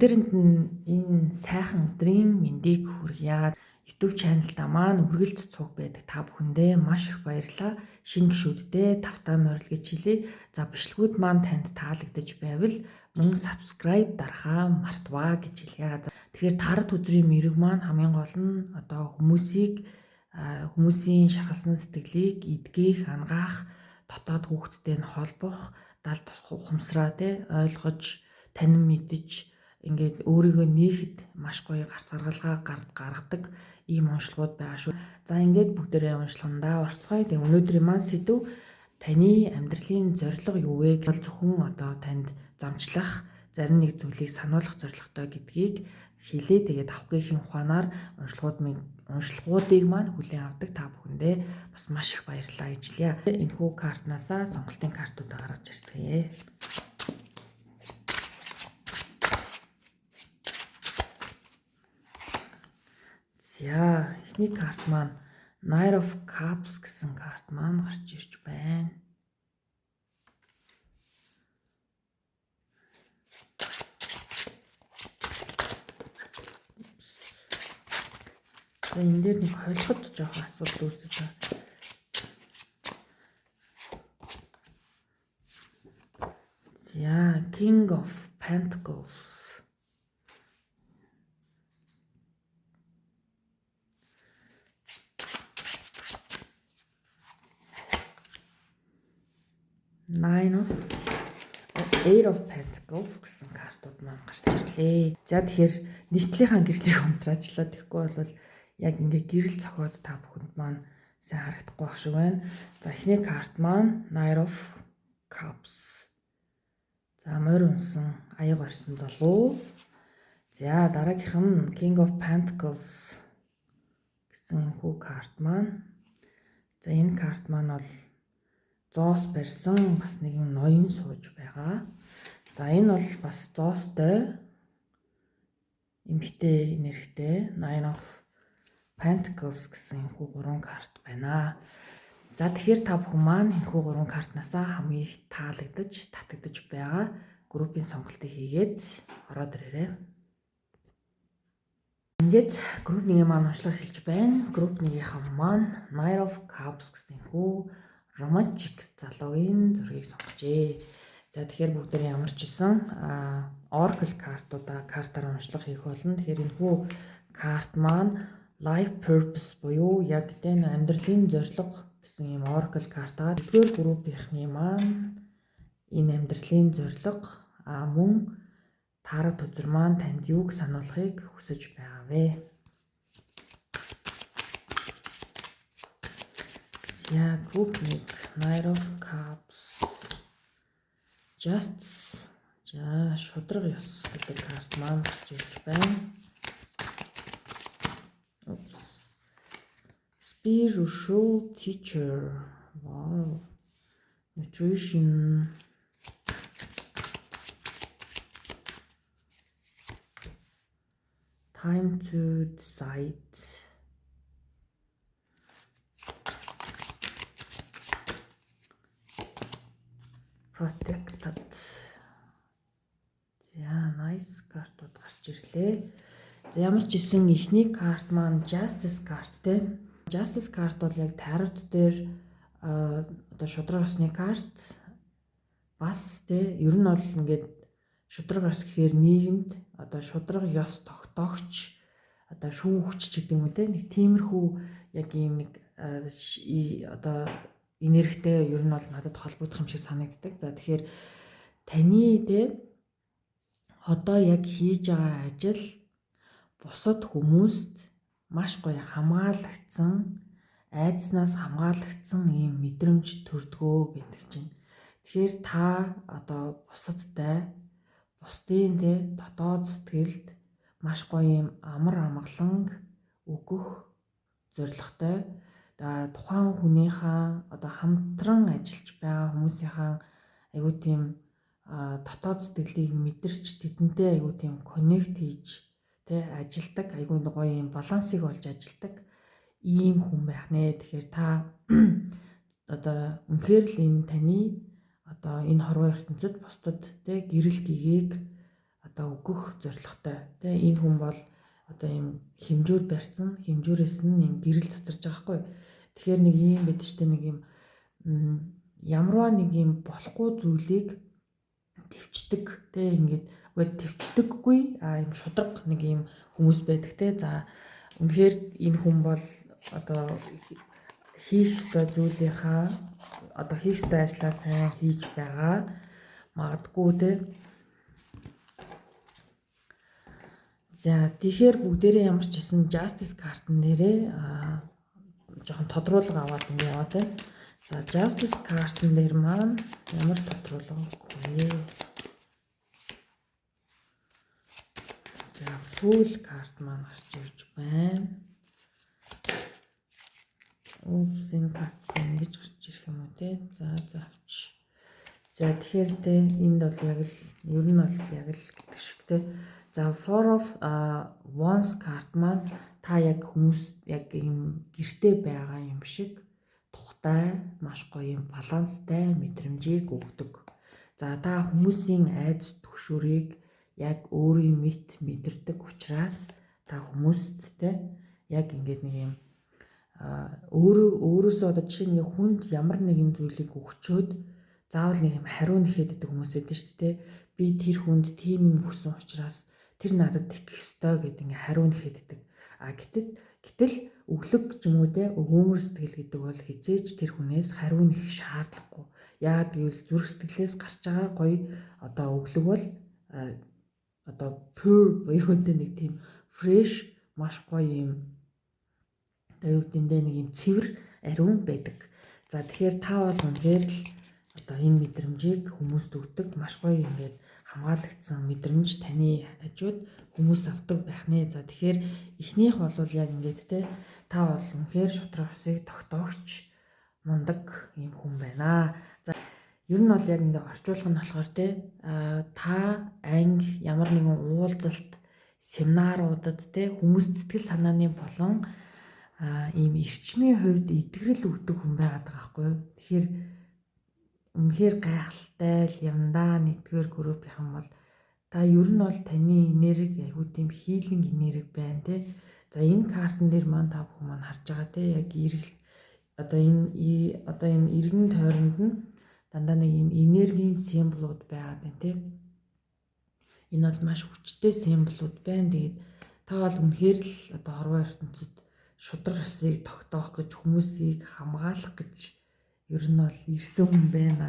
Бүгдээрэнд нь энэ сайхан өдрийн мэндийг хүргье. YouTube channel-та маань үргэлж цуг байдаг та бүхэндээ маш их баярлалаа. Шинэ гишүүддээ тавтаа морил гэж хэлье. За бичлэгүүд маань танд таалагдаж байвал мөн subscribe дарахаа мартваа гэж хэлье. Тэгэхээр тарат үзрийн мэрэг маань хамгийн гол нь одоо хүмүүсийг хүмүүсийн шархалсан сэтгэлийг эдгэх, ангаах, дотоод хүүхдтэй нь холбох, далд ухамсараа те ойлгож, танин мэдэж ингээд өөрийгөө нээхэд маш гоё гарц гаргалгаа гаргадаг ийм уншлагууд байгаа шүү. За ингээд бүгдээрээ уншлагандаа орцгоё. Тэгээ өнөөдрийн маань сэдэв таны амьдралын зорилго юу вэ гэж зөвхөн одоо танд замчлах зарим нэг зүйлийг сануулах зорилготой гэдгийг хэлээ. Тэгээд авахгүйн ухаанаар уншлагуудыг маань хүлээн авдаг та бүхэндээ бас маш их баярлалаа гэж хэлье. Энэхүү картнаасаа сонголтын картуудаа гаргаж ирцгээе. За, эхний карт маань Knight of Cups гэсэн карт маань гарч ирж байна. За, энэ дээр нэг холиход жоохон асуудал үүсэж байгаа. За, King of Pentacles. Nine of Eight of Pentacles гэсэн картууд маань гарч ирлээ. За тэгэхээр нэгтлийнхаа гэрлийг унтраачлаа. Тэгэхгүй бол яг ингээ гэрэл цохиод та бүхэнд маань сайн харагдахгүй байх шиг байна. За эхний карт маань Knight of Cups. За морь унсан, аяг орсон залуу. За дараагийнх нь King of Pentacles гэсэн энэхүү карт маань. За энэ карт маань бол зоос барьсан бас нэгэн ноён сууж байгаа. За энэ бол бас зоостой эмэгтэй энергитэй Nine of Pentacles гэсэн энэхүү гурван карт байна. За тэгэхээр та бүхэн маань энэхүү гурван картнаасаа хамгийн их таалагдаж, татагдаж байгаа группийн сонголтыг хийгээд ороод ирээрэй. Ингээд групп 1-ийн маань уншлага эхэлж байна. Групп 1-ийнхэн маань Knight of Cups гэсэн энэхүү романтик залуугийн зургийг сонгожээ. За тэгэхээр бүгдээр ямар ч исэн Oracle картуудаа картаар уншлага хийх болно. Тэгэхээр энэхүү карт маань life purpose буюу яг тэ амьдралын зорилго гэсэн ийм Oracle картаа. Эдгээр группийнхний маань энэ амьдралын зорилго мөн тараг төзөр маань танд юуг сануулахыг хүсэж байгаа вэ? За group 1 Knight of Cups Justice за шудраг ёс гэдэг карт маань гарч ирж байна. Oops. Spiritual teacher. Wow. Nutrition. Time to decide. Protected. За, nice картууд гарч ирлээ. За ямар ч исэн эхний карт маань Justice карт те. Justice карт бол яг тарот дээр одоо шудраг ёсны карт бас те. Ер нь бол ингээд шудраг ёс гэхээр нийгэмд одоо шудраг ёс тогтоогч одоо шүүгч ч гэдэг юм уу те. Нэг тиймэрхүү яг ийм нэг одоо энергитэй ер нь бол надад холбогдох юм шиг санагддаг. За тэгэхээр таны те одоо яг хийж байгаа ажил бусад хүмүүст маш гоё хамгаалагдсан, айдснаас хамгаалагдсан ийм мэдрэмж төрдгөө гэдэг чинь. Тэгэхээр та одоо бусадтай бусдын те дотоод сэтгэлд маш гоё ийм амар амгаланг өгөх зорилготой. За тухайн хүнийхээ одоо хамтран ажиллаж байгаа хүмүүсийнхаа айгуу тийм дотоод сэтгэлийг мэдэрч тэдэнтэй айгуу тийм connect хийж тэ ажилдаг айгуу гоё юм балансыг олж ажилдаг ийм хүн байх нэ. Тэгэхээр та одоо үнэхээр л энэ таны одоо энэ хорвоо ертөнцид бусдад тэ гэрэл гэгээг одоо өгөх зорилготой. Тэ энэ хүн бол одоо ийм хэмжүүр барьсан, хэмжүүрээс нь ийм гэрэл цацарж байгаа хгүй. Тэгэхээр нэг ийм байдаг штэ, нэг ийм ямарваа нэг ийм болохгүй зүйлийг төвчдөг, тэ ингээд үгүй төвчдөггүй ийм шудраг нэг ийм хүмүүс байдаг, те. За үнэхээр энэ хүн бол одоо хийх ёстой зүйлийнхаа одоо хийх ёстой ажлаа сайн хийж байгаа магадгүй, те. За тэгэхээр бүгдээрээ ямар ч гэсэн Justice картн дээрээ жоохон тодруулга аваад ингэ яваа, те. За Justice картн дээр маань ямар тодруулга өгөх вэ? За Fool карт маань гарч ирж байна. Упс, энэ карт ингэж гарч ирэх юм уу те. За за авч. За тэгэхээр те энд бол яг л ер нь бол яг л гэдэг шиг те. За Four of Wands карт маань та яг хүмүүс яг ийм гэрте байгаа юм шиг тухтай маш гоё юм баланстай мэдрэмжийг өгдөг. За та хүмүүсийн айдас түгшүүрийг яг өөрийн мэт мэдэрдэг учраас та хүмүүст те яг ингээд нэг юм өөрөөсөө одоо жишээ нь хүнд ямар нэгэн зүйлийг өгчөөд заавал нэг юм хариу нэхэд гэдэг хүмүүс байдаг шүү дээ. Би тэр хүнд тийм юм өгсөн учраас тэр надад тэгэх ёстой гэдэг ингээ хариу нэхэд гэдэг. А гэтэл өглөг ч юм уу те өгөөмөр сэтгэл гэдэг бол хизээч тэр хүнээс хариу нэх шаардлагагүй. Яагаад гэвэл зүрх сэтгэлээс гарч байгаа гоё одоо өглөг бол одоо pure буюу те нэг тийм fresh маш гоё юм одоо юу гэмдэ нэг юм цэвэр ариун байдаг. За тэгэхээр та бол үнэхээр л одоо энэ мэдрэмжийг хүмүүст өгдөг маш гоё ингээд хамгаалагдсан мэдрэмж таны хажууд хүмүүс авдаг байх нэ. За тэгэхээр эхнийх бол яг ингээд те та бол үнэхээр шудраг усыг тогтоогч мундаг юм хүн байна. За ер нь бол яг ингээд орчуулга нь болохоор те та анги ямар нэгэн уулзалт семинаруудад те хүмүүс сэтгэл санааны болон ийм эрчмийн хувьд эдгэрэл өгдөг хүн байгаад байгаа байхгүй юу. Тэгэхээр үнэхээр гайхалтай л юмдаа нэгдүгээр группийнхан бол та ер нь бол таны энерги айгуу тийм хийлинг энерги байна те. За энэ картн дээр маань та бүхэн маань харж байгаа те яг эргэлт одоо энэ эргэн тойронд нь дандаа нэг ийм энергийн символууд байгаад байна те. Энэ бол маш хүчтэй символууд байна. Тэгээд та бол үнэхээр л одоо хорвоо ертөнцид шудраг ёсыг тогтоох гэж хүмүүсийг хамгаалах гэж ер нь бол ирсэн хүн байна.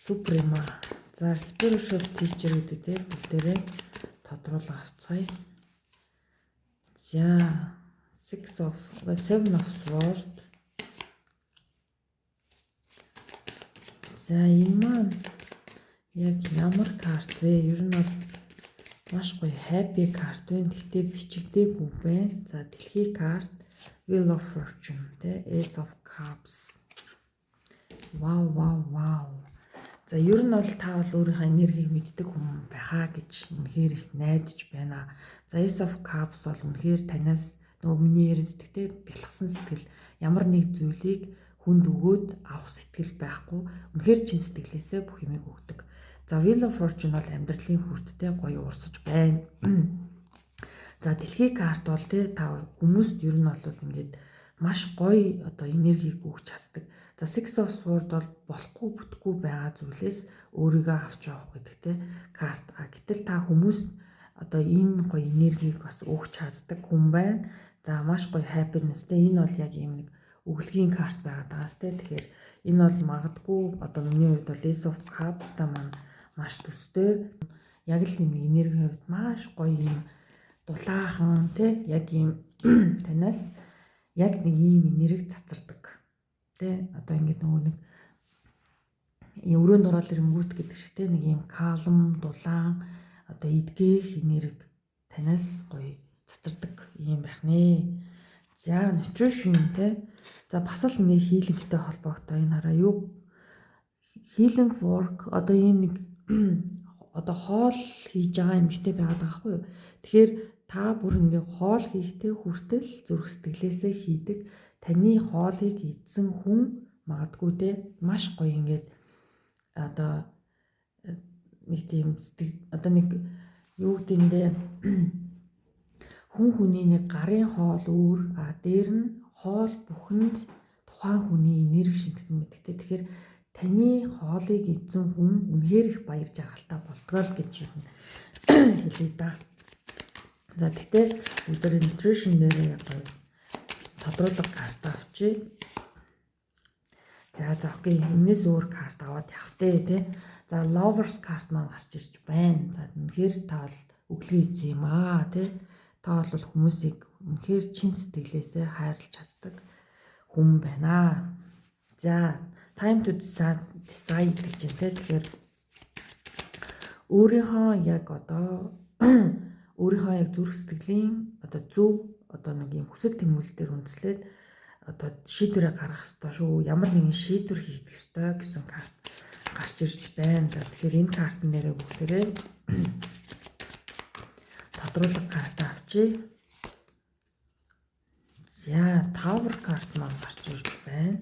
Супер юм аа. За spiritual teacher гэдэг те бүгдээрээ тодруулга авцгаая. За 7 of Swords. За энэ маань яг ямар карт вэ? Ер нь бол маш гоё happy карт байна. Гэхдээ бичигдээгүй байна. За дэлхий карт Wheel of Fortune те Ace of Cups. Вау вау вау. За ер нь бол та бол өөрийнхөө энергийг мэддэг хүн байхаа гэж үнэхээр их найдаж байна. За Ace of Cups бол үнэхээр танаас нөгөө миний яриад байдаг те бялхсан сэтгэл ямар нэг зүйлийг хүнд өгөөд авах сэтгэл байхгүй. Үнэхээр чин сэтгэлээсээ бүх юмыг өгдөг. За Wheel of Fortune бол амьдралын хүрттэй гоё урсаж байна. За дэлхий карт бол те та хүмүүст ер нь бол ингээд маш гоё одоо энергийг өгч чаддаг. За Six of Swords бол болохгүй бүтггүй байгаа зүйлээс өөрийгөө авч явах гэдэг те карт. А гэтэл та хүмүүст одоо энэ гоё энергийг бас өгч чаддаг хүн байна. За маш гоё happiness те энэ бол яг ийм нэг өглөгийн карт байгаад байгаас те. Тэгэхээр энэ бол магадгүй одоо миний хувьд бол Ace of Cups-та маань маш төстэй. Яг л юм энергийн хувьд маш гоё юм дулаахан те яг ийм танаас яг нэг ийм энерги цацардаг те. Одоо ингээд нөгөө нэг өрөөнд ороод ирэнгүүт гэдэг шиг те нэг ийм калм дулаан одоо эдгээх энерги танаас гоё цацардаг ийм байх нэ. За nutrition те. За бас л нэг хийлэгтэй холбоотой энэ хараа юу healing work одоо ийм нэг одоо хоол хийж байгаа эмэгтэй байгаад байгаа байхгүй юу. Тэгэхээр та бүр ингээ хоол хийхдээ хүртэл зүрх сэтгэлээсээ хийдэг. Таны хоолыг идсэн хүн магадгүй те маш гоё ингээд одоо нэг тийм одоо нэг юу гэдэг юм бэ, хүн хүний нэг гарын хоол өөр, а дээр нь хоол бүхэнд тухайн хүний энерги шингэсэн байдаг те. Тэгэхээр таны хоолыг эзэн хүн үнэхээр их баяр жаргалтай болдгоо л гэж юм хэлээ да. За, тэгтээ өдөр nutrition нэрээ гоё тодруулга карт авчи. За за, okay, энэс өөр карт аваад явах тэ тий. За, lovers карт маань гарч ирж байна. За, үнэхээр та бол өглөө эзэн юм аа тий. Та бол хүмүүсийг үнэхээр чин сэтгэлээсээ хайрлаж чаддаг хүн байна. За, time to decide гэж байна те. Тэгэхээр өөрийнхөө яг одоо өөрийнхөө яг зүрх сэтгэлийн одоо зөв одоо нэг юм хүсэл тэмүүлэл дээр үндэслээд одоо шийдвэрээ гаргах ёстой шүү. Ямар нэгэн шийдвэр хийх ёстой гэсэн карт гарч ирж байна. За, тэгэхээр энэ картн нэрээ бүгдээрээ тодруулга карт авчи. За, Tower карт маань гарч ирж байна.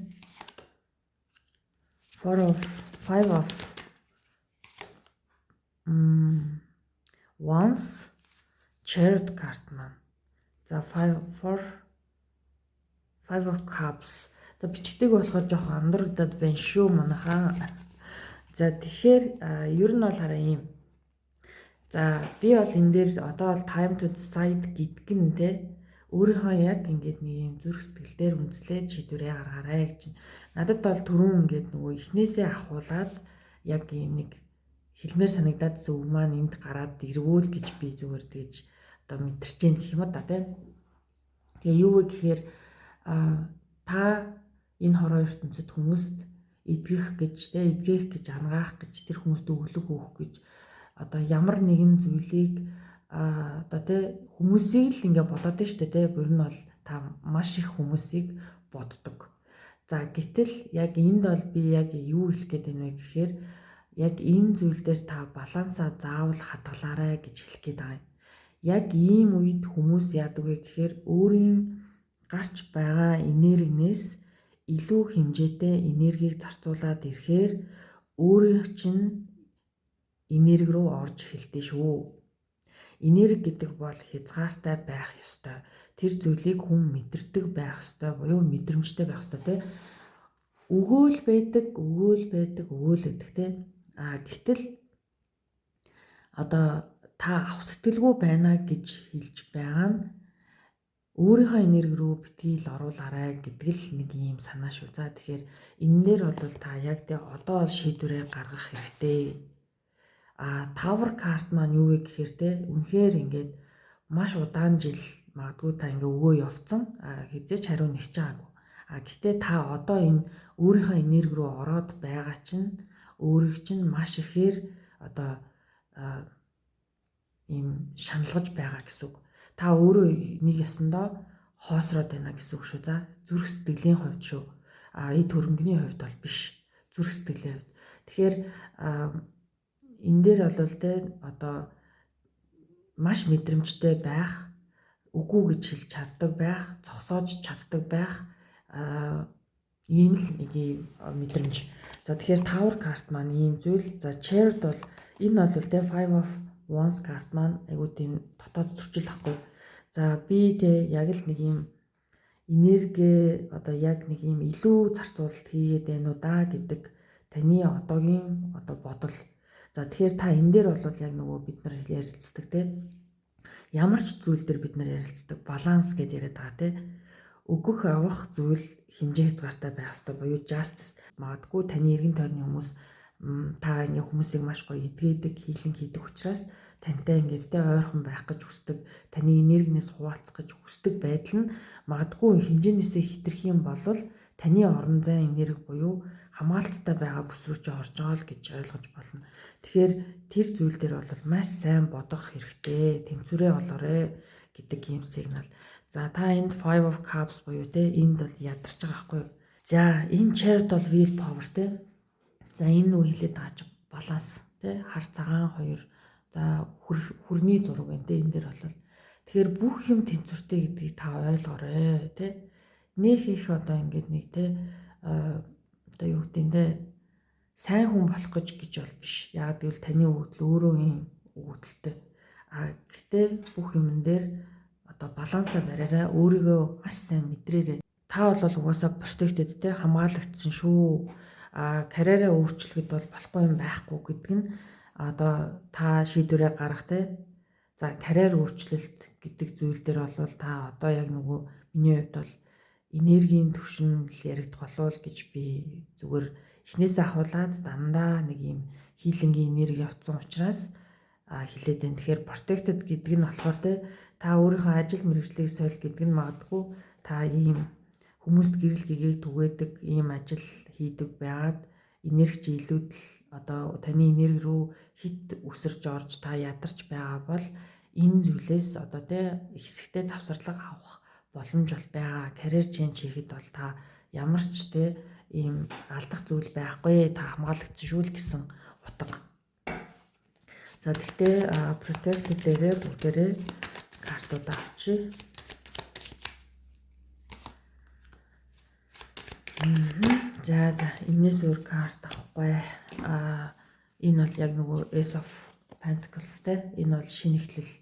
Four of, five of Wands, Chariot карт маань. За, five, four, five of cups. За, бичигдэг болохоор жоохон андуурагдаад байна шүү манайхаа. За, тэгэхээр ер нь бол хараа ийм. За, би бол энэ дээр одоо бол time to decide гэдг нь те өөрийнхөө яг ингээд нэг юм зүрх сэтгэл дээр үндэслээд шийдвэрээ гаргаарай гэж. Надад бол түрүүн ингээд нөгөө эхнээсээ ахуулаад яг ийм нэг хэлмээр санагдаад үг маань энд гараад ирвүүл гэж би зүгээр тэгж одоо мэдэрч जैन гэх юм да тийм. Тэгээ юу вэ гэхээр та энэ хороо ертөнцид хүмүүст эдгэх гэж те, эдгэх гэж, ангаах гэж, тэр хүмүүст өглөг өгөх гэж одоо ямар нэгэн зүйлийг одоо те хүмүүсийг л ингээ бодоод нь штэ те. Бүр нь бол та маш их хүмүүсийг боддог. За, гэтэл яг энд бол би яг юу хэлэх гээд байна вэ гэхээр яг энэ зүйл дээр та балансаа заавал хадгалаарай гэж хэлэх гээд байгаа юм. Яг ийм үед хүмүүс яадаг вэ гэхээр өөрийн гарч байгаа энергинээс илүү хэмжээтэй энергийг зарцуулаад ирэхээр өөрийнх чинь энерги рүү орж эхэлдэг шүү. Энерги гэдэг бол хязгаартай байх ёстой. Тэр зүйлийг хүн мэдэрдэг байх ёстой буюу мэдрэмжтэй байх ёстой тий. Өгөөл байдаг, өгөөл байдаг, өгөөл байдаг тий. А гэтэл одоо та авах сэтгэлгүй байна гэж хэлж байгаа нь өөрийнхөө энерги рүү битгий л оруулаарай гэдэг л нэг ийм санаа шүү. За, тэгэхээр энэ дээр бол та яг тэ одоо бол шийдвэрээ гаргах хэрэгтэй. А Tower карт маань юу вэ гэхээр те үнэхээр ингээд маш удаан жил магадгүй та ингээ өгөө явцсан. А хэзээ ч хариу нэгч байгаагүй. А гэхдээ та одоо энэ өөрийнхөө энерги рүү ороод байгаа чинь өөрийг чинь маш ихээр одоо ийм шаналгаж байгаа гэсэн үг. Та өөрөө нэг ёсондоо хоосроод байна гэсэн үг шүү. За, зүрх сэтгэлийн хувьд шүү. А эд хөрөнгөний хувьд бол биш. Зүрх сэтгэлийн хувьд. Тэгэхээр энэ дээр бол те одоо маш мэдрэмжтэй байх, үгүй гэж хэлж чаддаг байх, зогсоож чаддаг байх ийм л нэг ийм мэдрэмж. За, тэгэхээр Tower карт маань ийм зүйл. За, Chariot бол энэ бол те Five of Wands карт маань айгуу тийм дотоод зөрчил ахгүй. За, би те яг л нэг ийм энерги одоо яг нэг ийм илүү зарцуулалт хийгээд байна уу да гэдэг таны одоогийн одоо бодол. За, тэгэхээр та энэ дээр бол яг нөгөө бид нар ярилцдаг те ямар ч зүйл дээр бид нар ярилцдаг баланс гэдээ яриад байгаа те. Өгөх авах зүйл хэмжээ хязгаартай байх ёстой буюу justice. Магадгүй таны эргэн тойрны хүмүүс та ингээ хүмүүсийг маш гоё эдгээдэг, хийлэн хийдэг учраас тантай ингээд те ойрхон байх гэж хүсдэг, таны энергинээс хуваалцах гэж хүсдэг байдал нь магадгүй хэмжээнээсээ хэтэрхий юм бол таны орон зайн энерги буюу хамгаалттай байгаа бүс рүү чи орж байгаа л гэж ойлгож болно. Тэгэхээр тэр зүйл дээр бол маш сайн бодох хэрэгтэй. Тэнцвэрээ олоорой гэдэг ийм сигнал. За, та энд Five of Cups буюу те энд бол ядарч байгаа байхгүй юу? За, энэ Chariot бол will power те. За, энэ нүү хэлээд байгаа чи баланс те, хар цагаан хоёр, за, хүрний зураг байна те энэ дээр бол. Тэгэхээр бүх юм тэнцвэртэй гэдгийг та ойлгоорой те. Нэх их одоо ингээд нэг те одоо юу гэдэг нь те Сайн хүн болох гэж гэж бол биш. Яг гэвэл таны өгөгдөл өөрөө юм өгөгдөлтэй. А гэхдээ бүх юмн дээр одоо балансаа бариараа, өөрийгөө маш сайн мэдрээрэй. Та бол угаасаа protected те, хамгаалагдсан шүү. А карьераа өөрчлөхөд бол болохгүй юм байхгүй гэдэг нь одоо та шийдвэрээ гаргах те. За, карьер өөрчлөлт гэдэг зүйл дээр бол та одоо яг нөгөө миний хувьд бол энергийн түвшин л яригдах болов гэж би зүгээр эхнээсээ ахуулаад дандаа нэг юм healing ийн энерги явцсан учраас хэлээд байна. Тэгэхээр protected гэдэг нь болохоор те, та өөрийнхөө ажил мэргэжлийг соль гэдэг нь магадгүй та ийм хүмүүст гэрэл гэгээг түгээдэг ийм ажил хийдэг байгаад энерги чи илүүдэл одоо таны энерги рүү хит өсөрч орж та ядарч байгаа бол энэ зүйлээс одоо те хэсэгтээ завсарлага авах боломж бол байгаа. Career change хийхэд бол та ямар ч те ийм алдах зүйл байхгүй, та хамгаалагдсан шүү л гэсэн утга. За, тэгтээ protect дээрээ бүгдээрээ картуудаа авчи. За, энэс өөр карт авахгүй. А энэ бол яг нөгөө Ace of Pentacles те. Энэ бол шинэ эхлэл,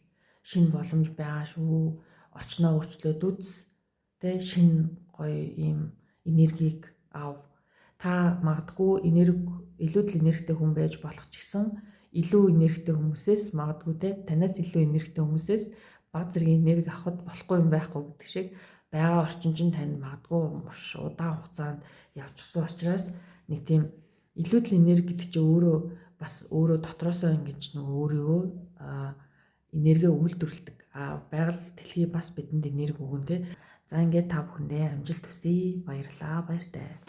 шинэ боломж байгаа шүү. Орчноо өөрчлөөд үз. Тэ, шинэ гоё ийм энергийг ав. Та магадгүй энерги илүү л энергитэй хүн байж болох ч гэсэн илүү энергитэй хүмүүсээс магадгүй те, танаас илүү энергитэй хүмүүсээс баг зэргийн энерги авахд болохгүй юм байхгүй гэдэг шиг байгаа орчин чинь танд магадгүй маш удаан хугацаанд явчихсан учраас нэг тийм илүү л энерги гэдэг чинь өөрөө бас өөрөө дотроосоо ингэж нөгөө өөрийгөө энерги үйлдвэрлэдэг. А байгаль дэлхий бас бидэнд энерги өгөн те. За, ингээд та бүхэндээ амжилт хүсье. Баярлалаа. Баяртай.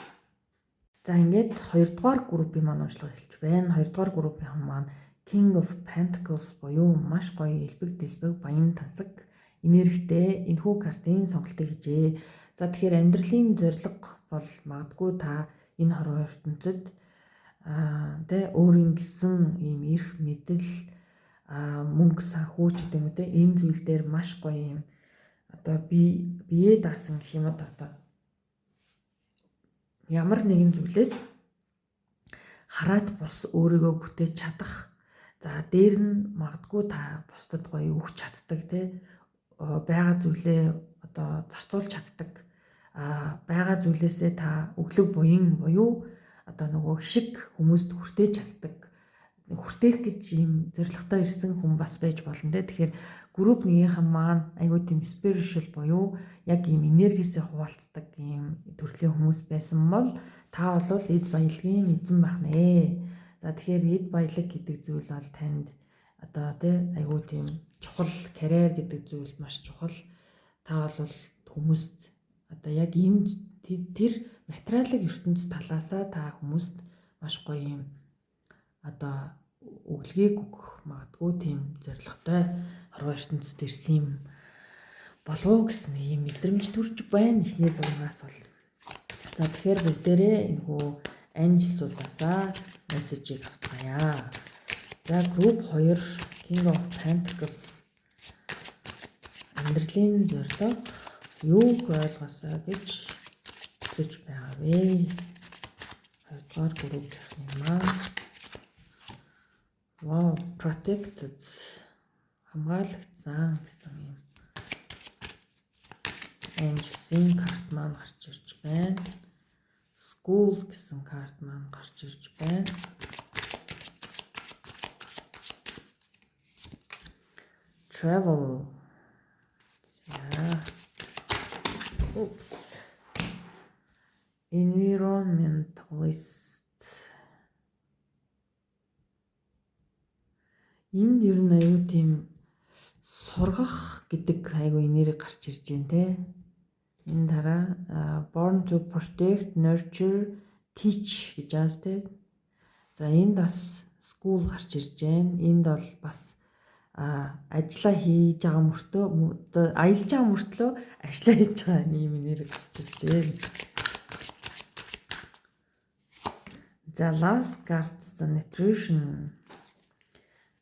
За, ингээд хоёрдугаар группийн маань уншлага эхэлж байна. Хоёрдугаар группийн маань King of Pentacles буюу маш гоё элбэг дэлбэг баян тансаг энергитэй энэхүү картын сонголтыг хийжээ. За, тэгэхээр амьдралын зорилго бол магадгүй та энэ хорвоо ертөнцид тэ өөрийн гэсэн ийм эрх мэдэл, мөнгө санхүү ч гэдэг юм уу те, энэ зүйл дээр маш гоё юм одоо би бие даасан гэх юм одоо ямар нэгэн зүйлээс хараат бус өөрийгөө бүтээж чадах. За, дээр нь магадгүй та бусдад гоё өгч чаддаг те, байгаа зүйлээ одоо зарцуулж чаддаг. А байгаа зүйлээсээ та өглөг буян буюу одоо нөгөө хишиг хүмүүст хүртээж чаддаг, хүртээх гэж ийм зорилготой ирсэн хүн бас байж болно те. Тэгэхээр групп нэгийнхэн маань айгүй тийм spiritual буюу яг ийм энергиэсээ хуваалцдаг ийм төрлийн хүмүүс байсан бол та бол эд баялагын эзэн байх нэ. За, тэгэхээр эд баялаг гэдэг зүйл бол танд одоо тий айгүй тийм чухал, карьер гэдэг зүйл маш чухал. Та бол хүмүүст одоо яг энэ тэр материалын ертөнц талаасаа та хүмүүст маш гоё юм одоо өглөгийг өгөх магадгүй тийм зорилготой хорвоо ертөнцид ирсэн юм болов уу гэсэн ийм мэдрэмж төрж байна эхний зургаас бол. За, тэгэхээр бүгдээрээ энэхүү angels уудаасаа message ийг авцгаая. За, group 2 King of Pentacles амьдралын зорилго юуг ойлгосоо гэж хүсэж байгаа вэ? Хоёрдугаар группийн маань. Wow, protected, хамгаалагдсан гэсэн юм. Angels-ийн карт маань гарч ирж байна. School гэсэн карт маань гарч ирж байна. Travel. За. Oops. Environmentalist. Энд ер нь аюу тийм сургах гэдэг айгу энерги гарч ирж байна те. Энэ дараа born to protect, nurture, teach гэж байгаа те. За, энд бас school гарч ирж байна. Энд бол бас ажиллаа хийж байгаа мөртөө, аялж байгаа мөртлөө ажиллаа хийж байгаа ийм энерги гарч ирж байна. За, last card, за, nutrition.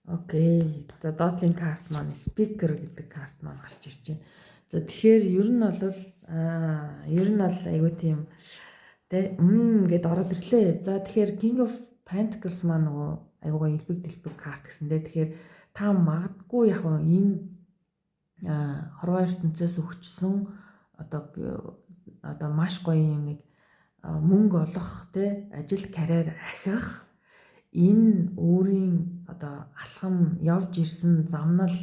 Okay. За, доотлын карт маань speaker гэдэг карт маань гарч ирж байна. За, тэгэхээр ер нь бол ер нь бол айгүй тийм тэ гэд ороод ирлээ. За, тэгэхээр King of Pentacles маань нөгөө айгуугаа элбэг дэлбэг карт гэсэндээ. Тэгэхээр та магадгүй яг энэ хорвоо ертөнцөөс өгчсөн одоо маш гоё юм нэг мөнгө олох те, ажил карьер ахих энэ өөрийн одоо алхам явж ирсэн замнал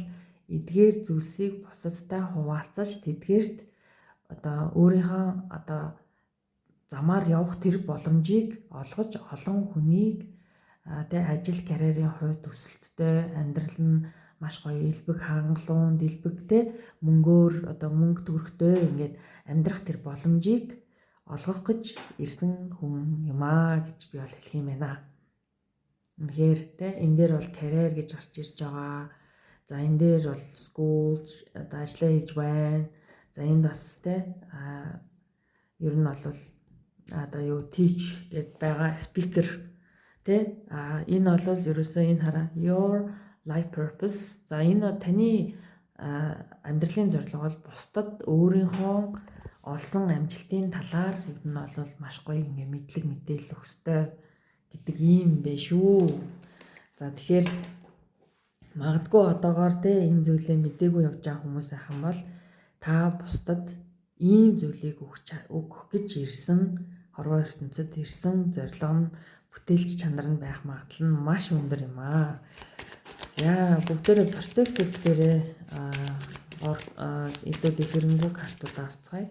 эдгээр зүйлсийг бусадтай хуваалцаж тэдгээрт одоо өөрийнхөө одоо замаар явах тэр боломжийг олгож олон хүнийг тэ ажил карьерийн хувьд өсөлттэй, амьдрал нь маш гоё элбэг хангалуун дэлбэг те, мөнгөөр одоо мөнгө төгрөгтэй ингээд амьдрах тэр боломжийг олгох гэж ирсэн хүн юм аа гэж би бол хэлэх юм байна. Үнэхээр те, энэ дээр бол карьер гэж гарч ирж байгаа. За, энэ дээр бол school, одоо ажиллаа хийж байна. За, энд бас те, ер нь бол одоо юу teach гэд байгаа, speaker те. Энэ бол ерөөсөө энэ хараа, your life purpose. За, энэ таны амьдралын зорилго бол бусдад өөрийнхөө олсон амжилтын талаар ер нь бол маш гоё ингээ мэдлэг мэдээлэл өгөх ёстой гэдэг ийм бэ шүү. За, тэгэхээр магадгүй одоогоор те энэ зүйлээ мдээгүй явж байгаа хүмүүс байх юм бол та бусдад ийм зүйлийг өгөх гэж ирсэн, хорвоо ертөнцөд ирсэн зорилго нь, бүтээлч чанар нь байх магадлал нь маш өндөр юм аа. За, бүгдээрээ protected дээрээ илүү дэлгэрэнгүй картууд авцгаая.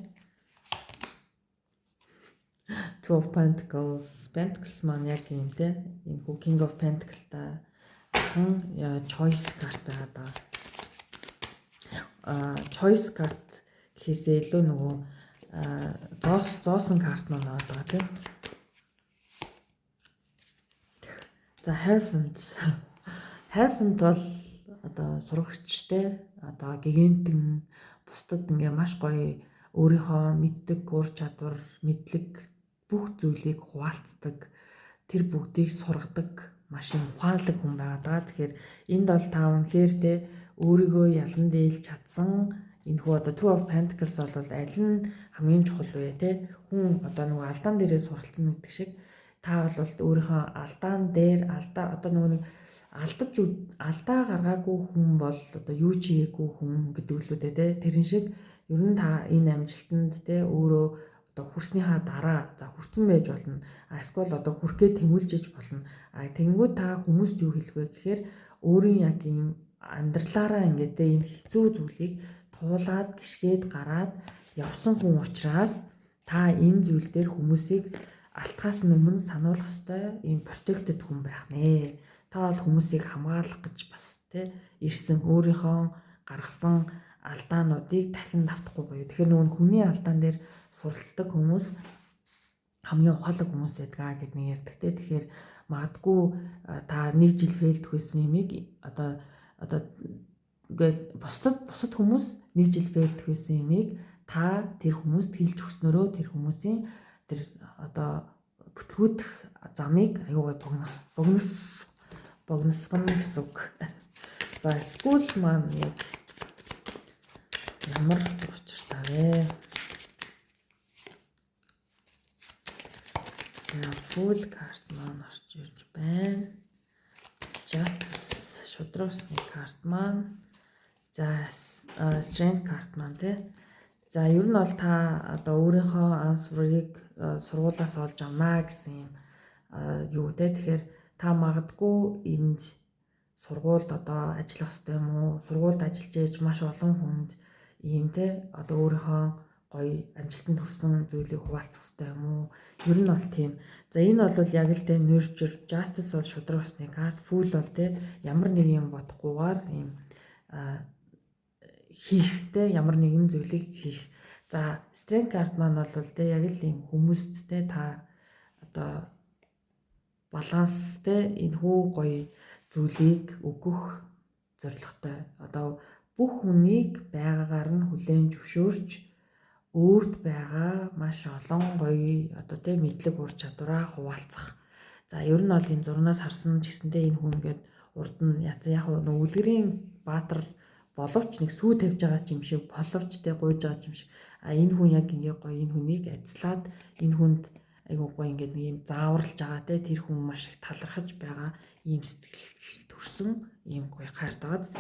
Two of Pentacles, Pentacles маань яг юм те. Энэ хүү King of Pentacles та адилхан choice карт байгаа даа. Choice карт гэхээсээ илүү нөгөө зоосон карт маань байгаа тийм. За, Hierophant. Hierophant бол одоо сурагчтай, одоо гигантэн, бусдад ингээ маш гоё өөрийнхөө мэддэг ур чадвар, мэдлэг бүх зүйлийг хуваалцдаг, тэр бүгдийг сургадаг маш юм ухаалаг хүн байгаа даа. Тэгэхээр энд бол та үнэхээр те өөрийгөө ялан дээлж чадсан энэ хүү одоо Two of Pentacles бол аль нь хамгийн чухал вэ те? Хүн одоо нөгөө алдаан дээрээ суралцсан гэдэг шиг та бол өөрийнхөө алдаан дээр алдаа, одоо нөгөө нэг алдаж алдаа гаргаагүй хүн бол одоо юу ч хийгээгүй хүн гэдэг л үү те. Тэрэн шиг ер нь та энэ амжилтанд те өөрөө одоо хүрснийхаа дараа, за, хүрсэн байж болно. А эсвэл одоо хүрхээ тэмүүлж болно. А тэгэнгүүт та хүмүүст юу хэлэх вэ гэхээр өөрийн яг ийм амьдралаараа ингээд те энэ хэцүү зүйлийг туулаад гიშгээд гараад явсан хүн учраас та энэ зүйл дээр хүмүүсийг алтахаас өмнө сануулах ёстой ийм protected хүн байх нэ. Та бол хүмүүсийг хамгаалах гэж бас тэ ирсэн, өөрийнхөө гаргасан алдаануудыг дахин давтахгүй буюу. Тэгэхээр нөгөө хүний алдаан дээр суралцдаг хүмүүс хамгийн ухаалаг хүмүүс байдгаа гэд нэг ярьдаг те. Тэгэхээр магадгүй та нэг жил fail дэх байсан юмыг одоо ингээд бусад хүмүүс нэг жил fail дэх байсан юмыг та тэр хүмүүст хэлж өгснөрөө тэр хүмүүсийн тэр одоо бүтлгүүдэх замыг аюугай богиносгоно гэсэн үг. За, school маань яг ямар учиртай вэ? За, Fool карт маань орж ирж байна. Justice, шудраг ёсны карт маань. За, Strength карт маань тий. За, ер нь бол та одоо өөрийнхөө answer-ыг сургуулиас олж авнаа гэсэн юм юу те. Тэгэхээр та магадгүй энд сургуульд одоо ажиллах хэрэгтэй юм уу? Сургуульд ажиллаж ээж маш олон хүнд ийм те одоо өөрийнхөө гоё амжилтанд хүрсэн зүйлийг хуваалцах хэрэгтэй юм уу? Ер нь бол тийм. За, энэ бол яг л те nurture, justice бол шудраг ёсны карт, fool бол те ямар нэг юм бодохгүйгээр ийм хийх те, ямар нэгэн зүйлийг хийх. За, strength card маань бол те яг л ийм хүмүүст те та одоо баланстай энэ хүү гоё зүйлийг өгөх зорилготой. Одоо бүх хүнийг байгаагаар нь хүлээн зөвшөөрч өөрт байгаа маш олон гоё одоо тэ мэдлэг ур чадвараа хуваалцах. За, ер нь бол энэ зурнаас харсан ч гэсэнтэй энэ хүн ингээд урд нь яг нэг үлгэрийн баатар боловч нэг сүү тавьж байгаа юм шиг, боловч тэ гуйж байгаа юм шиг. А энэ хүн яг ингээ гоё энэ хүнийг адислаад энэ хүнд айгуу гоё ингээд нэг юм зааварлаж байгаа те, тэр хүн маш их талархаж байгаа ийм сэтгэл төрсөн ийм гоё карт байгаа.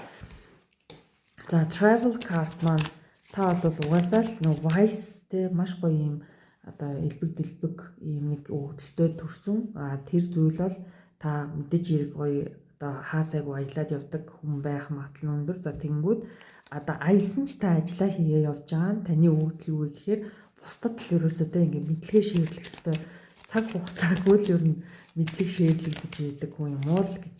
За travel card маань та бол угаасаа л нөө wise те, маш гоё ийм одоо элбэг дэлбэг ийм нэг өгөгдөлтэй төрсөн. А тэр зүйл бол та мэдээж хэрэг гоё одоо хаасайг аялаад явдаг хүн байх магадлал нь өндөр. За тэгэнгүүт одоо аялсан ч та ажиллаа хийгээ явж байгаа нь таны өгөгдөл юу вэ гэхээр бусдад л ерөөсөө те ингээд мэдлэгээ share лэх ёстой, цаг хугацаагүй л ер нь мэдлэг share лэгдэж байдаг хүн юм уу л гэж.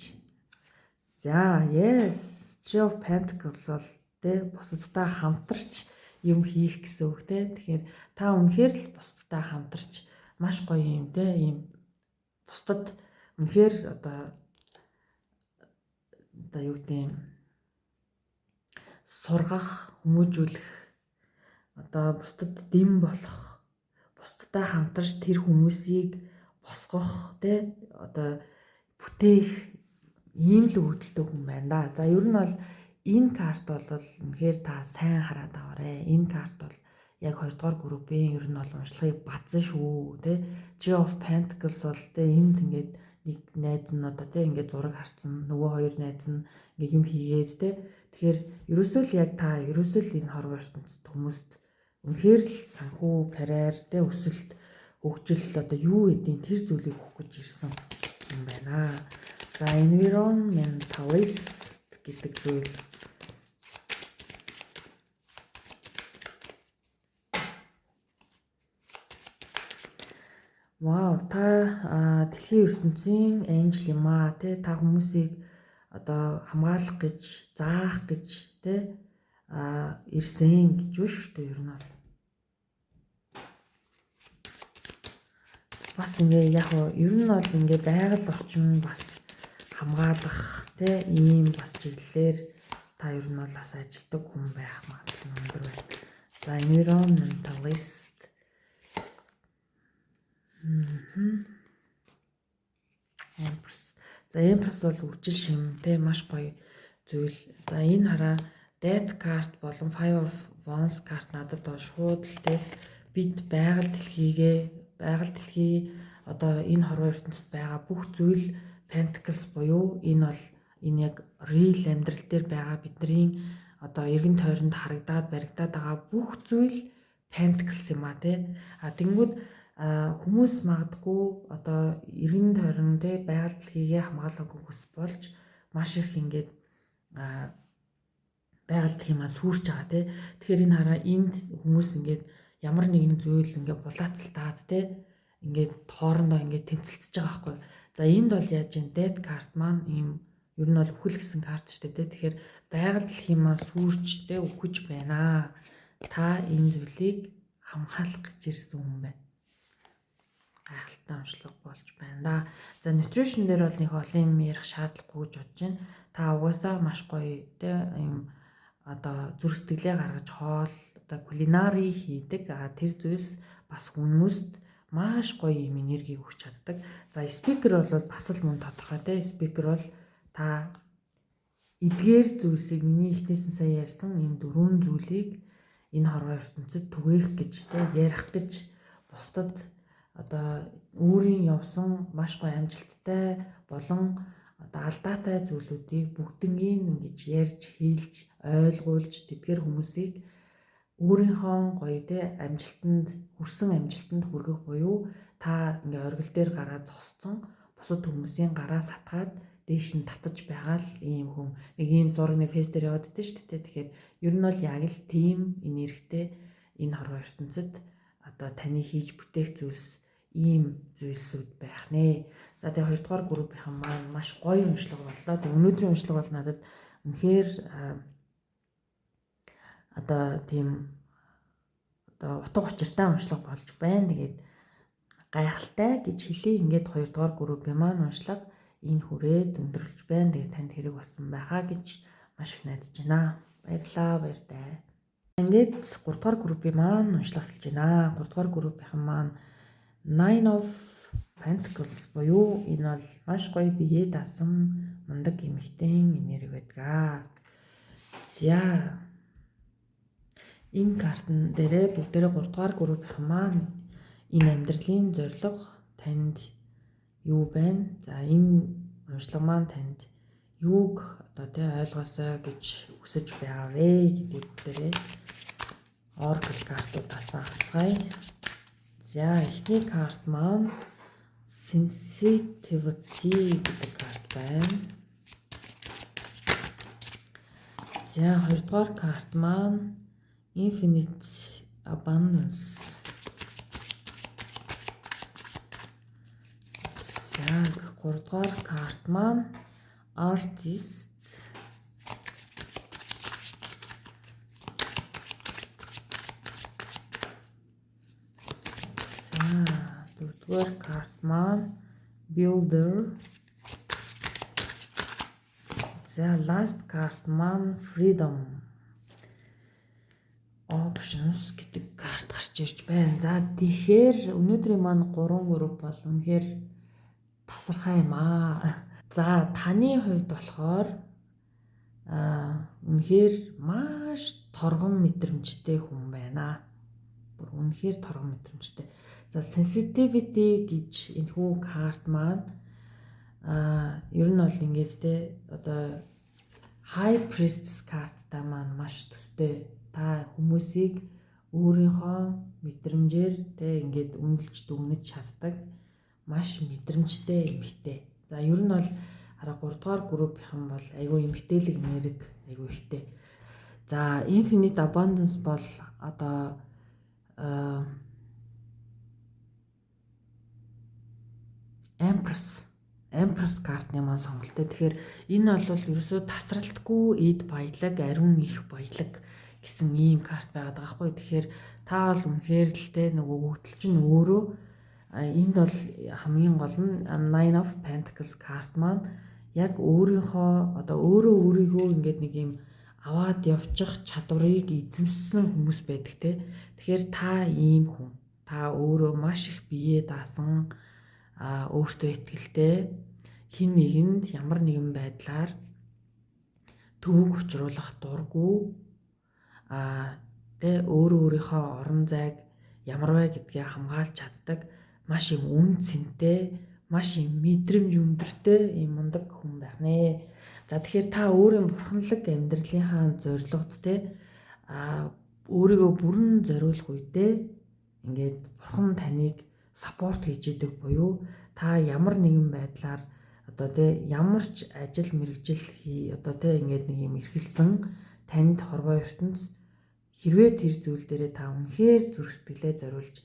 За yes, Three of Pentacles бол те бусадтай хамтарч юм хийх гэсэн үг те. Тэгэхээр та үнэхээр л бусадтай хамтарч маш гоё юм те, ийм бусдад үнэхээр одоо юу гэдэг юм, сургах, хүмүүжүүлэх, одоо бусдад дэм болох, бусдтай хамтарч тэр хүмүүсийг босгох те, одоо бүтээх ийм л өгөгдөлтэй хүн байна да. За ер нь бол энэ карт бол үнэхээр та сайн хараад аваарэ. Энэ карт бол яг 2 дугаар группийн ер нь бол уншлагыг бадсан шүү те. Three of Pentacles бол те энд ингээд нэг найз нь одоо те ингээд зураг харцсан, нөгөө хоёр найз нь ингээд юм хийгээд те. Тэгэхээр ерөөсөө л яг та ерөөсөө л энэ хорвоо ертөнцид хүмүүст үнэхээр л санхүү, карьер, те өсөлт, хөгжил одоо юу гэдгийг тэр зүйлийг өгөх гэж ирсэн юм байна. За environmentalist гэдэг зүйл. Вау, та дэлхийн ертөнцийн angel юм аа, тэ, та хүмүүсийг одоо хамгаалах гэж, заах гэж тэ ирсэн гэж юу шүү дээ ер нь бол. Бас ингээ яг уу ер нь бол ингээ байгаль орчин бас хамгаалах тэ ийм бас чиглэлээр та ер нь бол бас ажилтдаг хүн байх магадлал нь өндөр байна. За environmentalist. Empress. За Empress бол үржил шим те, маш гоё зүйл. За энэ хараа, Death card болон Five of Wands карт надад бол шууд л те бид байгаль дэлхийгээ, байгаль дэлхий одоо энэ хорвоо ертөнцид байгаа бүх зүйл Pentacles буюу энэ бол энэ яг real амьдрал дээр байгаа бидний одоо эргэн тойронд харагдаад баригдаад байгаа бүх зүйл Pentacles юм а те. А тэгэнгүүт хүмүүс магадгүй одоо эргэн тойрон те байгаль дэлхийгээ хамгаалаагүй хүс болж маш их ингээд байгаль дэлхий маань сүрч байгаа те. Тэгэхээр энэ хараа, энд хүмүүс ингээд ямар нэгэн зүйл ингээд булаацалтаад те ингээд хоорондоо ингээд тэмцэлдэж байгаа байхгүй. За энд бол яаж юм, death card маань ийм ер нь бол үхэл гэсэн карт шүү дээ. Тэгэхээр байгаль дэлхий маань сүрч те үхэж байна. Та энэ зүйлийг хамгаалах гэж ирсэн хүн байна. Гайхалтай уншлага болж байна да. За nutrition дээр бол нэг олон юм ярих шаардлагагүй гэж бодож байна. Та угаасаа маш гоё те ийм одоо зүрх сэтгэлээ гаргаж хоол одоо culinary хийдэг. А тэр зүйлс бас хүмүүст маш гоё юм энергийг өгч чаддаг. За speaker бол бас л мөн тодорхой те. Speaker бол та эдгээр зүйлсийг, миний эхнээс нь сая ярьсан энэ дөрвөн зүйлийг энэ хорвоо ертөнцид түгээх гэж те, ярих гэж, бусдад одоо өөрийн явсан маш гоё амжилттай болон одоо алдаатай зүйлүүдийг бүгднгийн ингэж ярьж, хэлж, ойлгуулж тэдгээр хүмүүсийг өөрийнхөө гоё те амжилтанд хүрсэн, амжилтанд хүргэх буюу та ингээ оргил дээр гараад зогссон бусад хүмүүсийн гараа сатгаад дээш нь татаж байгаа л ийм хүн. Нэг ийм зураг нэг фейс дээр яваад идэв шүү дээ. Тэгэхээр ер нь бол яг л тийм энергитэй энэ хорвоо ертөнцид одоо таны хийж бүтээх зүйлс ийм зүйлсүүд байх нэ. За тэгээ хоёрдугаар группийнхан маань маш гоё уншлага боллоо. Тэгээ өнөөдрийн уншлага бол надад үнэхээр одоо тийм одоо утга учиртай уншлага болж байна. Тэгээд гайхалтай гэж хэлье. Ингээд хоёрдугаар группийн маань уншлага энэ хүрээд өндөрлөж байна. Тэгээд танд хэрэг болсон байхаа гэж маш их найдаж байна. Баярлалаа, баяртай. Ингээд 3 дугаар группийн маань уншлага эхэлж байна. 3 дугаар группийнхан маань Nine of Pentacles буюу энэ бол маш гоё бие даасан мундаг эмэгтэй энерги байдаг. За энэ картн дээрээ бүгдээрээ 3 дугаар группийнхан маань Энэ амьдралын зорилго танд юу байна? За, энэ уншлага маань танд юуг одоо тий ойлгоосой гэж хүсэж байгаа вэ гэдэг дээрээ Oracle картуудаас авцгаая. За, эхний карт маань Sensitivity гэдэг карт байна. За, хоёрдугаар карт маань Infinite Abundance. За, гуравдугаар карт маань Artist. За, дөрөвдүгээр карт маань Builder. За, last карт маань Freedom Options гэдэг карт гарч ирж байна. За, тэгэхээр өнөөдрийн маань 3 групп бол үнэхээр тасархай юм аа. За, таны хувьд болохоор үнэхээр маш торгон мэдрэмжтэй хүн байна. Бүр үнэхээр торгон мэдрэмжтэй. За, sensitivity гэж энэхүү карт маань ер нь бол ингээд те одоо High Priestess карттай маань маш төстэй. Та хүмүүсийг өөрийнхөө мэдрэмжээр те ингээд үнэлж дүгнэж чаддаг маш мэдрэмжтэй эмэгтэй. За, ер нь бол хараа 3 дугаар группийнхан бол айгүй эмэгтэйлэг энерги айгүй ихтэй. За, Infinite Abundance бол одоо Empress картны маань сонголттой. Тэгэхээр энэ бол ерөөсөө тасралтгүй эд баялаг, ариун их баялаг гэсэн ийм карт байгаад байгаа хгүй. Тэгэхээр та бол үнэхээр л те нөгөө өгөгдөл чинь өөрөө энд бол хамгийн гол нь Nine of Pentacles карт маань яг өөрийнхөө одоо өөрөө өөрийгөө ингээд нэг юм аваад явчих чадварыг эзэмшсэн хүмүүс байдаг те. Тэгэхээр та ийм хүн. Та өөрөө маш их бие даасан, өөртөө итгэлтэй, хин нэгэнд ямар нэгэн байдлаар төвөг учруулах дургүй, тэ өөрөө өөрийнхөө орон зайг ямар вэ гэдгээ хамгаалж чаддаг маш юм үн цэнтэй, маш юм мэдрэмж өндөртэй ийм мундаг хүн байх нэ. За, тэгэхээр та өөрийн бурханлаг амьдралынхаа зорилгод те өөрийгөө бүрэн зориулах үедээ ингээд бурхан таныг саппорт хийж идэг буюу та ямар нэгэн байдлаар одоо те ямар ч ажил мэргэжил хий одоо те ингээд нэг юм эрхэлсэн танд хорвоо ертөнц хэрвээ тэр зүйл дээрээ та үнэхээр зүрх сэтгэлээ зориулж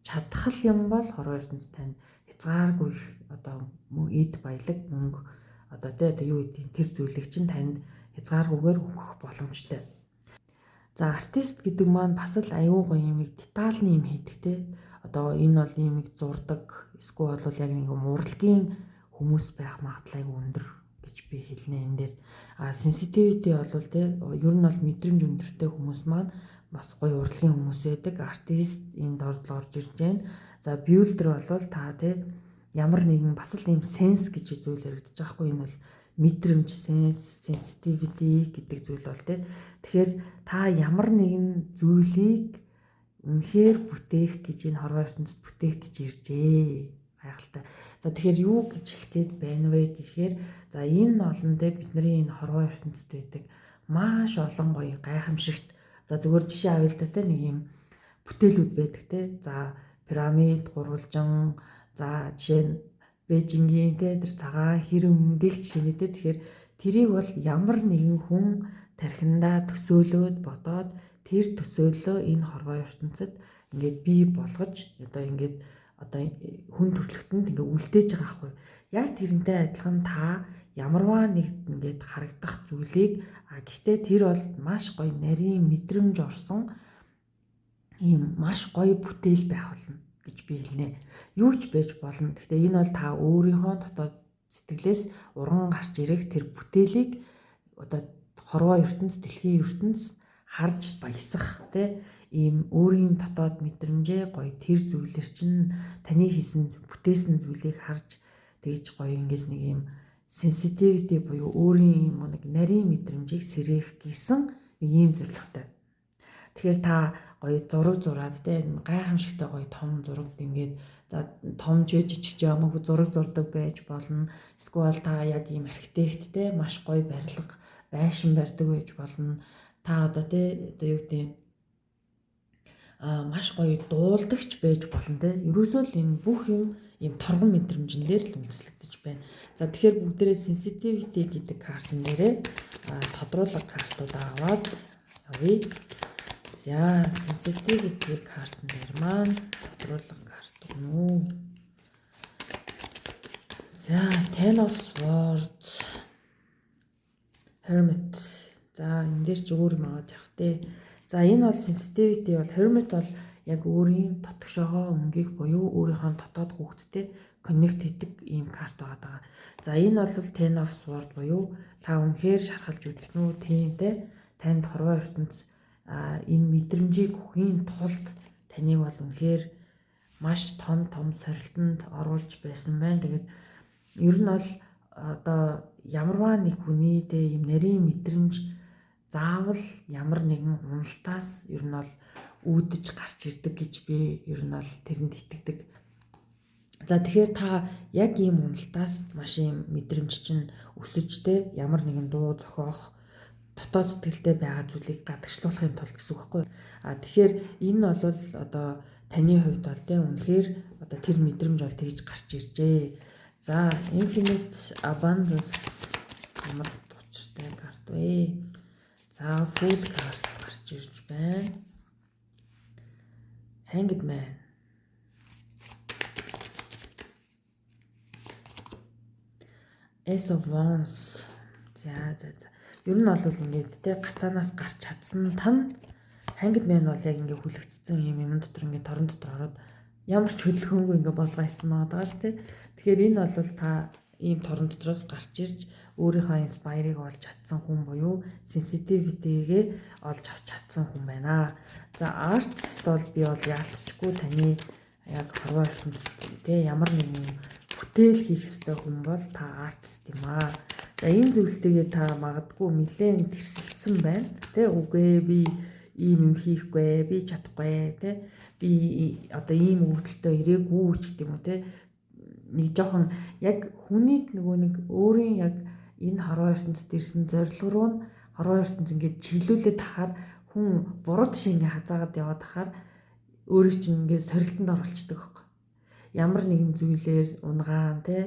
чадах юм бол хорвоо ертөнц танд хязгааргүй их одоо эд баялаг мөнгө одоо те одоо юу гэдэг тэр зүйлийг чинь танд хязгааргүйгээр өгөх боломжтой. За, артист гэдэг маань бас л аюу гоё юм нэг детальны юм хийдэг те. Одоо энэ бол ийм нэг зурдаг, эсвэл бол яг нэг юм урлагийн хүмүүс байх магадлал аюу өндөр гэж би хэлнэ энэ дээр. Sensitivity бол те ер нь бол мэдрэмж өндөртэй хүмүүс маань бас гоё урлагийн хүмүүс байдаг. Артист энд орж ирж байна. За, builder бол та те ямар нэгэн бас л ийм sense гэж зүйл яригдчих байхгүй. Энэ бол мэдрэмж, sense, sensitivity гэдэг зүйл бол те. Тэгэхээр та ямар нэгэн зүйлийг үнэхээр бүтээх гэж энэ хорвоо ертөнцид бүтээх гэж иржээ. Гайхалтай. За, тэгэхээр юу гэж хэлэх гээд байна вэ гэхээр за энэ олон те бидний энэ хорвоо ертөнцид байдаг маш олон гоё гайхамшигт за зүгээр жишээ авъя л да те нэг юм бүтээлүүд байдаг те. За, пирамид, гурвалжин, за жишээ нь Бээжингийн те тэр цагаан хэрэм гэх жишээний те. Тэгэхээр тэрийг бол ямар нэгэн хүн тархиндаа төсөөлөөд бодоод тэр төсөөллөө энэ хорвоо ертөнцид ингээд бий болгож одоо ингээд одоо хүн төрөлхтөнд ингээд үлдээж байгаа байхгүй. Яг тэрнтэй адилхан та ямарваа нэг ингээд харагдах зүйлийг гэхдээ тэр бол маш гоё нарийн мэдрэмж орсон ийм маш гоё бүтээл байх болно гэж би хэлнэ. Юу ч байж болно. Гэхдээ энэ бол та өөрийнхөө дотоод сэтгэлээс урган гарч ирэх тэр бүтээлийг одоо хорвоо ертөнц, дэлхийн ертөнц харж баясах те ийм өөрийн дотоод мэдрэмжээ гоё тэр зүйлэр чинь таны хийсэн бүтээсэн зүйлийг харж тэгж гоё ингэж нэг ийм sensitivity буюу өөрийн юм нэг нарийн мэдрэмжийг сэргээх гэсэн нэг ийм зорилготой. Тэгэхээр та гоё зураг зураад те гайхамшигтай гоё том зураг ингээд за том ч жижиг ч ямаагүй зураг зурдаг байж болно. Эсвэл та яг ийм архитект те маш гоё барилга байшин барьдаг байж болно. Та одоо те одоо юу гэдэг маш гоё дуулдагч байж болно те. Ерөөсөө л энэ бүх юм ийм торгон мэдрэмжэн дээр л үндэслэгдэж байна. За тэгэхээр бүгдээрээ sensitivity гэдэг картн дээрээ тодруулга картууд аваад явъя. За sensitivity картн дээр маань тодруулга карт өгнө үү? За Ten of Swords, Hermit. За энэ дээр ч өөр юм аваад явах те. За энэ бол sensitivity бол Hermit бол яг өөрийн дотгошоогоо өнгийг буюу өөрийнхөө дотоод хүүхэдтэй connect хийдэг ийм карт байгаа. За энэ бол Ten of Swords буюу та үнэхээр шархалж үзсэн үү тийм те танд хорвоо ертөнц энэ мэдрэмжийг өгөхийн тулд таныг бол үнэхээр маш том том сорилтонд оруулж байсан байна. Тэгээд ер нь бол одоо ямарваа нэг хүний те ийм нарийн мэдрэмж заавал ямар нэгэн уналтаас ер нь бол үүдэж гарч ирдэг гэж би ер нь бол тэрэнд итгэдэг. За тэгэхээр та яг ийм уналтаас маш ийм мэдрэмж чинь өсөж те ямар нэгэн дуу зохиох дотоод сэтгэлтэй байгаа зүйлийг гадагшлуулахын тулд гэсэн үг байхгүй. А тэгэхээр энэ бол одоо таны хувьд бол те үнэхээр одоо тэр мэдрэмж бол тэгж гарч иржээ. За Infinite Abundance ямар учиртай карт вэ? За Fool карт гарч ирж байна. Hanged Man. Ace of Wands. За за за. Ер нь бол ингээд те гацаанаас гарч чадсан тань Hanged Man бол яг ингээд хүлэгдсэн юм юм дотор ингээд торон дотор ороод ямар ч хөдөлгөөнгүй ингээд болгоо хийсэн байгаа даа те. Тэгэхээр энэ бол та ийм торон дотроос гарч ирж өөрийнхөө inspire-ыг олж чадсан хүн буюу sensitivity-гээ олж авч чадсан хүн байна. За artist бол би бол яалтчгүй таны яг хорвоо ертөнцид те ямар нэгэн бүтээл хийх ёстой хүн бол та artist юм аа. За энэ зүйлтэйгээ та магадгүй нэлээд тэрсэлдсэн байна. Тэ үгүй би ийм юм хийхгүй, би чадахгүй, тэ би одоо ийм өгөгдөлтөй ирээгүй ч гэдэг юм уу тэ нэг жоохон яг хүнийг нөгөө нэг өөрийн яг энэ хорвоо ертөнцид ирсэн зорилго руу нь хорвоо ертөнц ингээд чиглүүлээд тахаар хүн буруу тийш ингээд хазаагаад яваад тахаар өөрийг чинь ингээд сорилтонд оруулцдаг байхгүй. Ямар нэгэн зүйлээр унгаан тэ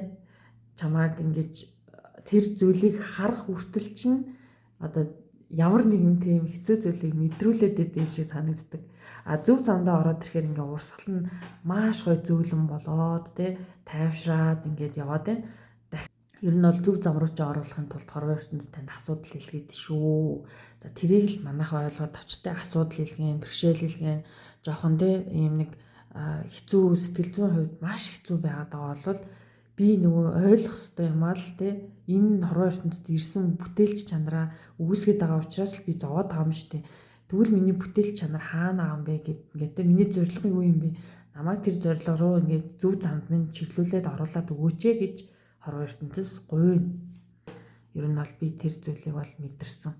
чамааг ингээд тэр зүйлийг харах хүртэл чинь одоо ямар нэгэн тийм хэцүү зүйлийг мэдрүүлээд байдаг юм шиг санагддаг. А зөв замдаа ороод ирэхээр ингээ урсгал нь маш гоё зөөлөн болоод тэ тайвшраад ингээд яваад байна. Ер нь бол зөв зам руу чи оруулахын тулд хорвоо ертөнцид танд асуудал илгээдэг шүү. За тэрийг л манайхан ойлгоод авчтай асуудал илгээн, бэрхшээл илгээн, жоохон тэ ийм нэг хэцүү сэтгэл зүйн хувьд маш хэцүү байгаад байгаа бол би нөгөө ойлгох ёстой юм аа л тэ энэ хорвоо ертөнцид ирсэн бүтээлч чанараа үгүйсгээд байгаа учраас л би зовоод байгаа юм шүү дээ. Тэгвэл миний бүтээлч чанар хаана байгаа юм бэ гэд ингээд тэ миний зорилго юу юм бэ? Намайг тэр зорилго руу ингээд зөв замд минь чиглүүлээд оруулаад өгөөч ээ гэж хорвоо ертөнцөөс гуйна. Ер нь бол би тэр зүйлийг бол мэдэрсэн.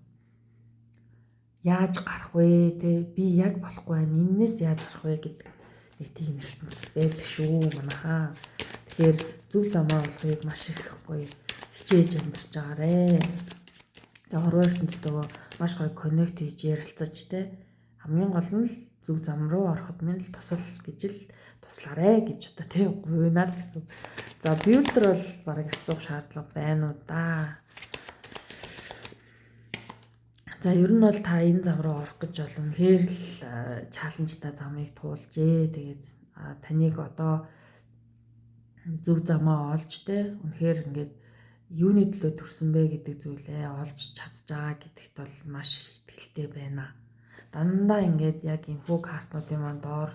Яаж гарах вэ те би яг болохгүй байна. Эннээс яаж гарах вэ гэдэг нэг тийм ертөнц байдаг шүү манайхаа. Тэгэхээр зөв замаа олохыг маш их гоё хичээж амьдарч байгаарэ. Тэгээ хорвоо ертөнцтэйгөө маш гоё connect хийж ярилцаж те хамгийн гол нь л зөв зам руу ороход минь л тусал гэж л туслаарэ гэж одоо те гуйнаа л гэсэн. За builder бол бараг асуух шаардлага байна уу да. За ер нь бол та энэ зам руу орох гэж бол үнэхээр л challenge-тай замыг туулжээ. Тэгээд таныг одоо зөв замаа олж те үнэхээр ингээд юуны төлөө төрсөн бэ гэдэг зүйлээ олж чадж байгаа гэдэгт бол маш их итгэлтэй байна. Дандаа ингээд яг энэхүү картнуудын маань доор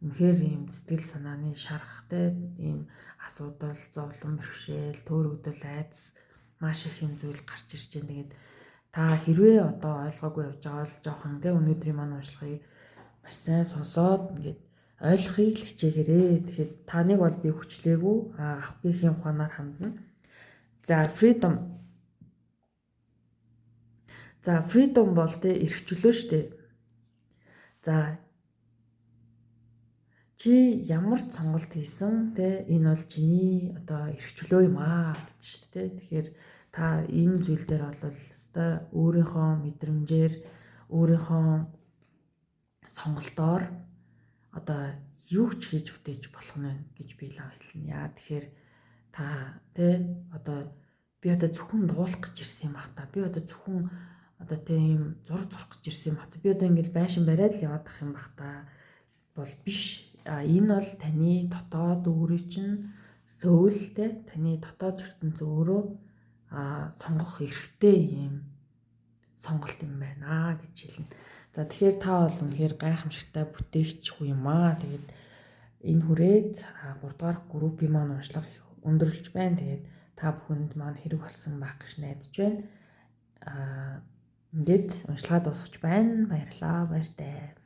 үнэхээр ийм сэтгэл санааны шархтай ийм асуудал, зовлон, бэрхшээл, төөрөгдөл, айдас маш их юм зүйл гарч ирж байна. Тэгээд та хэрвээ одоо ойлгоогүй явж байгаа бол жоохон те өнөөдрийн маань уншлагыг маш сайн сонсоод ингээд ойлгохыг л хичээгээрээ. Тэгэхээр таныг бол би хүчлээгүй авах гэх юм ухаанаар хандна. За freedom. За freedom бол те эрх чөлөө штэ. За Чи ямар ч сонголт хийсэн те, энэ бол чиний одоо эрх чөлөө юм аа гэж шүү дээ. Тэгэхээр та энэ зүйл дээр бол ёстой өөрийнхөө мэдрэмжээр, өөрийнхөө сонголтоор одоо юу ч хийж бүтээж болох нь гэж би лав хэлнэ. Яа, тэгэхээр та те, одоо би одоо зөвхөн дуулах гэж ирсэн юм бах та. Би одоо зөвхөн одоо тийм зураг зурах гэж ирсэн юм бах та. Би одоо ингэж байшин бариад л яваад ах юм бах та бол биш. А энэ бол таны дотоод өөрийн чинь soul те, таны дотоод ертөнц өөрөө сонгох эрхтэй юм сонголт юм байна гэж хэлнэ. За, тэгэхээр та бол үнэхээр гайхамшигтай бүтээгч хүн юм аа. Тэгээд энэ хүрээд 3 дугаар группийн маань уншлага их өндөрлөж байна. Тэгээд та бүхэнд маань хэрэг болсон байх гэж найдаж байна. Ингээд уншлагаа дуусгаж байна. Баярлалаа. Баяртай.